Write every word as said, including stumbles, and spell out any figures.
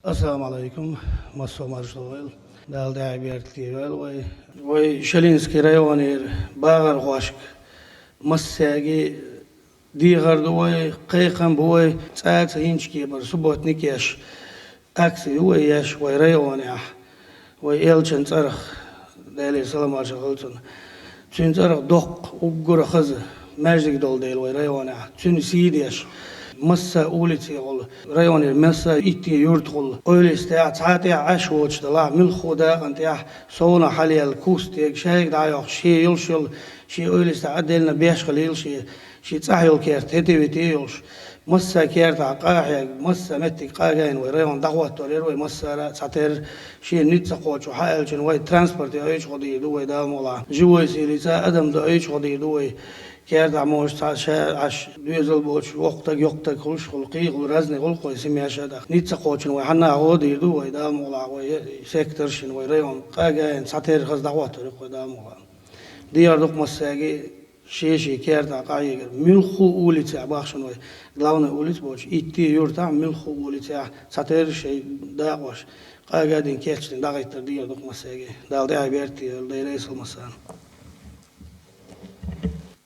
Ассаламу алейкум, массо маршалла вайла. Дала дӀа-хьа беркате йойла вай. Вай Шелинский районера багӀархошка массаьрга дехар ду вай, кхайкхам бу вай, цӀа ца йинчу кепара субботник еш, акци ю вай еш вай районехь, вай элчан цӀарах, Делера салам-маршалла хуьлда цунна. Цуьнан цӀарах доккха, уггар а хаза маьждиг долу дела вай районехь, цуьнан сий деш, масса улицехула, районера масса итте юьртахула, ойла йистехь, цхьа тӀехь Ӏаш воцуш делахь, муьлхха дакъана тӀехь совнаха хьалаяьлла куст дега, шайга дӀайоккхуш, шен йолуш йолу, шен ойла йистехь а делла беш хилийла шен, шен цӀахь йолу керт хӀетте-вете йолуш, масса кертахь къа а хьегна, масса меттиг къа а гайна вай район дӀахӀоттор яра вай массара а цхьатерра, шена ницкъ ца кхочуш хьааьллачун вай транспорте Ӏуьйчу гӀо дийр ду вай Дала мукъалахь. Живой силица адам дан Ӏуьйчу гӀо дийр ду вай. Кертахь, может, цхьа ша Ӏаш доьзал боцуш, воккха стаг, йоккха стаг хуьлуш хуьлу, кхин хуьлу, разный хуьлу кхо семья ша тӀаккха. Ницкъ ца кхочун вай хьанна гӀо дийр ду вай Дала мукъалахь, вай секторшна, вай район къа а гайна цхьатерра хаза дӀахӀоттор ю вай Дала мукъалахь. Дехар ду-кх массаьрга, шен-шен кертахь къахьегар. Муьлхха улицехь бахчана вай, главный улица боцуш, итте юьртахь, муьлхха улицехь цхьатерра шайн дакъош къа а гайна кечдина дӀахӀиттар дехар ду-кх массаьрга. Дала дӀа-хьа беркате йойла, Дела реза хуьлда массарна.